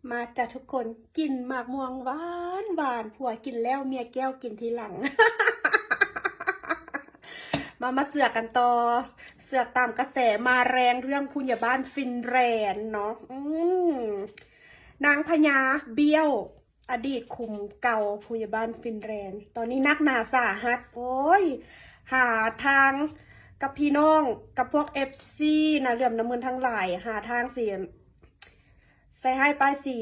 ມາຈ້າທຸກຄົນ ກິນໝາກມ່ວງຫວານຫວານ ຜົວກິນແລ້ວເມຍແກ້ວກິນທີຫຼັງ. ມາ ມາເສືອກກັນຕໍ່ ເສືອກຕາມກະແສ ມາແຮງເລື່ອງຜູ້ໃຫຍ່ບ້ານຟິນແລນເນາະ. ອືມ ນາງພະຍາບ້ຽວ ອະດີດຂຸມເກົ່າຜູ້ໃຫຍ່ບ້ານຟິນແລນ ຕອນນີ້ໜັກໜາສາຫັດ. ໂອ້ຍ ຫາທາງກັບພີ່ນ້ອງ ກັບພວກເອັຟຊີ ນາເຫຼືອມ ນາເມີນທັງຫຼາຍ ຫາທາງຊິ ໃສ່ຮ້າຍປ້າຍສີ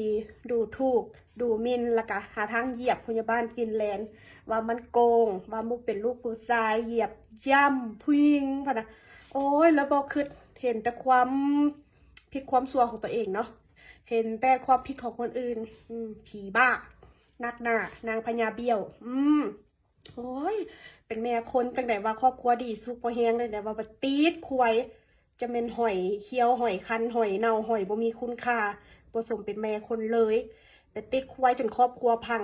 ດູຖູກ ດູໝິ່ນ ແລ້ວກະຫາທາງຢຽບຜູ້ໃຫຍ່ບ້ານຟິນແລນ ວ່າມັນໂກງ ວ່າບໍ່ເປັນລູກຜູ້ຊາຍ ຢຽບຢ່ຳຜູ້ຍິງ ພະນະ. ໂອ້ຍ ແລ້ວບໍ່ຄິດເຫັນແຕ່ຄວາມຜິດຄວາມຊົ່ວຂອງຕົວເອງເນາະ ເຫັນແຕ່ຄວາມຜິດຂອງຄົນອື່ນ. ອືມ ຜີບ້າ ໜັກໜາ ນາງພະຍາບ້ຽວ. ອືມ ໂອ້ຍ ເປັນແມ່ຄົນຈັ່ງໃດວ່າຄອບຄົວດີສຸກພໍແຮງ ຈັ່ງໃດວ່າໄປຕິດຄວາຍ ຈະແມ່ນຫອຍຂຽວ ຫອຍຄັນ ຫອຍເນົ່າ ຫອຍບໍ່ມີຄຸນຄ່າ ບໍ່ສົມເປັນແມ່ຄົນເລີຍ. ໄປຕິດຄວາຍຈົນຄອບຄົວພັງ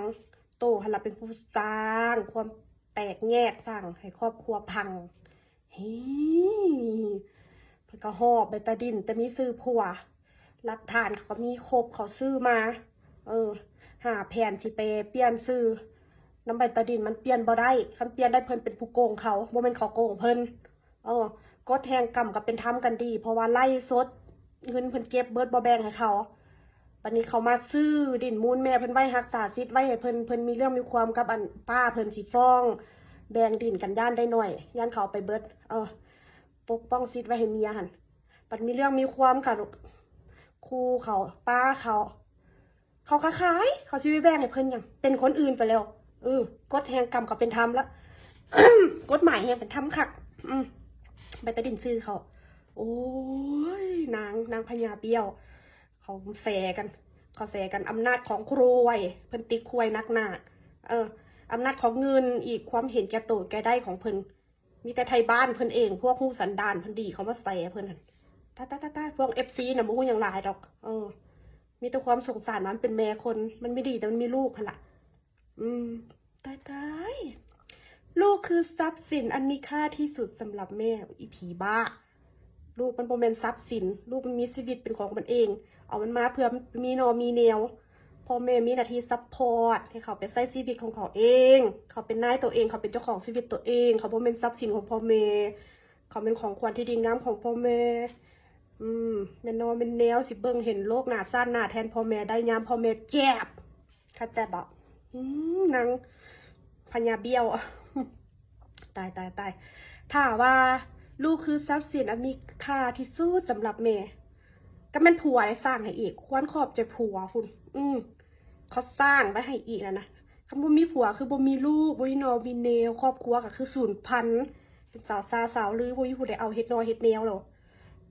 ໂຕຫັ້ນລະເປັນຜູ້ສ້າງຄວາມແຕກແຍກ ສ້າງໃຫ້ຄອບຄົວພັງ. ເຮີ ເພິ່ນກໍຫອບໃບຕາດິນ ແຕ່ມີຊື່ຜົວ ຫຼັກຖານເຂົາກໍມີຄົບ ເຂົາຊື້ມາ ເອີ ຫາແຜນຊິໄປປ່ຽນຊື່ນຳໃບຕາດິນ ມັນປ່ຽນບໍ່ໄດ້. ຄັນປ່ຽນໄດ້ ເພິ່ນເປັນຜູ້ໂກງເຂົາ ບໍ່ແມ່ນເຂົາໂກງເພິ່ນ. ເອີ ກົດແຫ່ງກຳກໍເປັນທຳກັນດີ ເພາະວ່າໄລ່ສົດ ເງິນເພິ່ນເກັບເບິດ ບໍ່ແບ່ງໃຫ້ເຂົາ. ບັດນີ້ເຂົາມາຊື້ດິນມູນແມ່ເພິ່ນໄວ້ ຮັກສາສິດໄວ້ໃຫ້ເພິ່ນ ເພິ່ນມີເລື່ອງມີຄວາມກັບອັນປ້າເພິ່ນ ຊິຟ້ອງແບ່ງດິນກັນ ຢ້ານໄດ້ໜ້ອຍ ຢ້ານເຂົາເອົາໄປເບິດ. ເອີ ປົກປ້ອງສິດໄວ້ໃຫ້ເມຍຫັ້ນ ບັດມີເລື່ອງມີຄວາມກັບຄູ່ເຂົາ ປ້າເຂົາ ເຂົາກໍຂາຍ ເຂົາຊິໄປແບ່ງໃຫ້ເພິ່ນຫຍັງ ເປັນຄົນອື່ນໄປແລ້ວ. ເອີ ກົດແຫ່ງກຳກໍເປັນທຳລະ ກົດໝາຍແຮ່ງເປັນທຳຄັກ. ອືມ ໃບຕາດິນຊື່ເຂົາ. ໂອ້ຍ ນາງ ນາງພະຍາບ້ຽວ ເຂົາແຊກັນ ເຂົາແຊກັນ ອຳນາດຂອງຄວາຍ ເພິ່ນຕິດຄວາຍໜັກໜາ. ເອີ ອຳນາດຂອງເງິນອີກ ຄວາມເຫັນແກ່ໂຕແກ່ໄດ້ຂອງເພິ່ນ ມີແຕ່ໄທບ້ານເພິ່ນເອງ ພວກຮູ້ສັນດານເພິ່ນດີ ເຂົາມາແຊເພິ່ນຫັ້ນ. ຕາຍໆໆໆ ພວກເອັຟຊີນະ ບໍ່ຮູ້ຫຍັງຫຼາຍດອກ. ເອີ ມີແຕ່ຄວາມສົງສານວ່າມັນເປັນແມ່ຄົນ ມັນມີດີແຕ່ມັນມີລູກຫັ້ນລະ. ອືມ ຕາຍໆ ລູກຄືຊັບສິນອັນມີຄ່າທີ່ສຸດສຳລັບແມ່. ອີ່ຜີບ້າ ລູກມັນບໍ່ແມ່ນຊັບສິນ ລູກມັນມີຊີວິດເປັນຂອງມັນເອງ ເອົາມັນມາເພື່ອມີໜໍ່ມີແນວ. ພໍ່ແມ່ມີໜ້າທີ່ຊັບພອດໃຫ້ເຂົາໄປໃຊ້ຊີວິດຂອງເຂົາເອງ ເຂົາເປັນນາຍໂຕເອງ ເຂົາເປັນເຈົ້າຂອງຊີວິດໂຕເອງ ເຂົາບໍ່ແມ່ນຊັບສິນຂອງພໍ່ແມ່ ເຂົາແມ່ນຂອງຂວັນທີ່ດີງາມຂອງພໍ່ແມ່. ອືມ ແມ່ນນໍແມ່ນແນວ ຊິເບິ່ງເຫັນໂລກໜ້າຊາດໜ້າແທນພໍ່ແມ່ໄດ້ ຍາມພໍ່ແມ່ເຈັບ ເຂົ້າໃຈບໍ່? ອືມ ນາງພະຍາບ້ຽວ. ຕາຍ ຕາຍ ຕາຍ ຖ້າວ່າລູກຄືຊັບສິນອັນມີຄ່າທີ່ສຸດສຳລັບແມ່ ກໍແມ່ນຜົວໄດ້ສ້າງໃຫ້ອີກ ຄວນຂອບໃຈຜົວພຸ້ນ. ອືມ ເຂົາສ້າງໄວ້ໃຫ້ອີກຫັ້ນນະ ຄັນບໍ່ມີຜົວຄືບໍ່ມີລູກ ບໍ່ມີໜໍ່ມີແນວ ຄອບຄົວກໍຄືສູນພັນ ເປັນສາວຊາສາວລື ບໍ່ມີຜູ້ໃດເອົາເຮັດໜໍ່ເຮັດແນວແລ້ວ.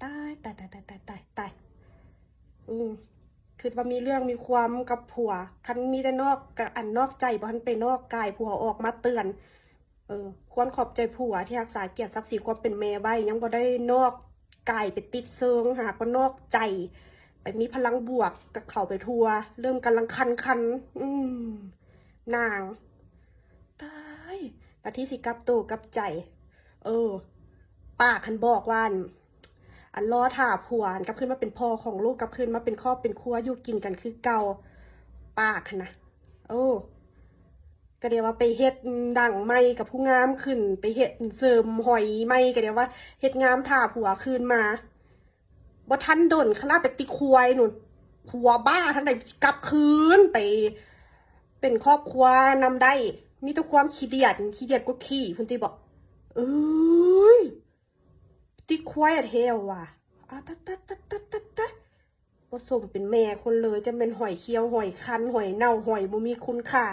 ຕາຍ ຕາຍ ຕາຍ ຕາຍ ຕາຍ ຕາຍ. ອືມ ຄິດວ່າມີເລື່ອງມີຄວາມກັບຜົວ ຄັນມີແຕ່ນອກ ກະອັນນອກໃຈ ບໍ່ທັນໄປນອກ ກາຍຜົວອອກມາເຕືອນ. ເອີ ຄວນຂອບໃຈຜົວທີ່ຮັກສາກຽດສັກສີຄວາມເປັນແມ່ໄວ້ ຍັງບໍ່ໄດ້ນອກກາຍໄປຕິດເຊີງ ຫາກໍນອກໃຈ ໄປມີພະລັງບວກກັບເຂົາໄປທົ່ວ ເລີ່ມກຳລັງຄັນໆ. ອືມ ນາງ ຕາຍ ນາທີຊິກັບໂຕກັບໃຈ. ເອີ ປາກຫັ້ນບອກວ່າ ອັນລໍຖ້າຜົວ ອັນກັບຄືນມາເປັນພໍ່ຂອງລູກ ກັບຄືນມາເປັນຄອບເປັນຄົວ ຢູ່ກິນກັນຄືເກົ່າ. ປາກຫັ້ນນະ ເອີ ກໍດຽວວ່າໄປເຮັດດັງໃໝ່ກັບຜູ້ງາມຂຶ້ນ ໄປເຮັດເສີມຫອຍໃໝ່ ກໍດຽວວ່າເຮັດງາມຖ້າຜົວຄືນມາ. ບໍ່ທັນດົນ ຄະລາໄປຕິດຄວາຍໂນ່ນ ຜົວບ້າທາງໃດຊິກັບຄືນໄປເປັນຄອບຄົວນຳໄດ້ ມີແຕ່ຄວາມຂີ້ດຽດ ຂີ້ດຽດກວ່າຂີ້ພຸ້ນຕິບໍ. ເອີຍ ຕິດຄວາຍແທ້ວ່າ ອາ ຕາຍໆໆໆໆ ບໍ່ສົມເປັນແມ່ຄົນເລີຍ ຈະແມ່ນຫອຍຂຽວ ຫອຍຄັນ ຫອຍເນົ່າ ຫອຍບໍ່ມີຄຸນຄ່າ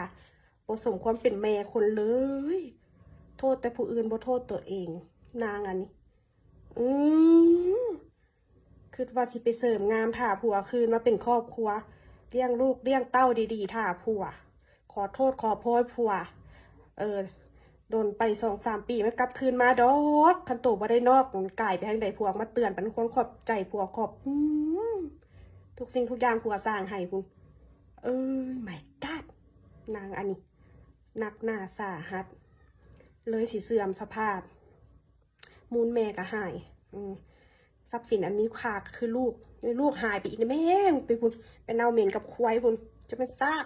ບໍ່ສົມຄວາມເປັນແມ່ຄົນເລີຍ. ໂທດແຕ່ຜູ້ອື່ນ ບໍ່ໂທດຕົວເອງ ນາງອັນນີ້. ອືມ ຄິດວ່າຊິໄປເສີມງາມຖ້າຜົວຄືນມາເປັນຄອບຄົວ ລ້ຽງລູກລ້ຽງເຕົ້າດີໆ ຖ້າຜົວ. ຂໍໂທດຂໍໂພຍຜົວ ເອີ ດົນໄປສອງສາມປີມັນກັບຄືນມາດອກ ຄັນໂຕບໍ່ໄດ້ນອກ ມັນກາຍໄປທາງໃດ ຜົວມາເຕືອນ ປັນຄວາມຂອບໃຈຜົວຂອບ ອືມ ທຸກສິ່ງທຸກຢ່າງຜົວສ້າງໃຫ້ພຸ້ນ. ເອີຍ my god ນາງອັນນີ້ ໜັກໜາສາຫັດ ເລີຍຊິເສື່ອມສະພາບ ມູນແມ່ກໍຫາຍ ອືມ ຊັບສິນອັນມີຄ່າກໍຄືລູກ ແມ່ນລູກຫາຍໄປອີກແມ່ ໄປພຸ້ນ ໄປເນົ່າເໝັນກັບຄວາຍພຸ້ນ ຈະແມ່ນຊາດ.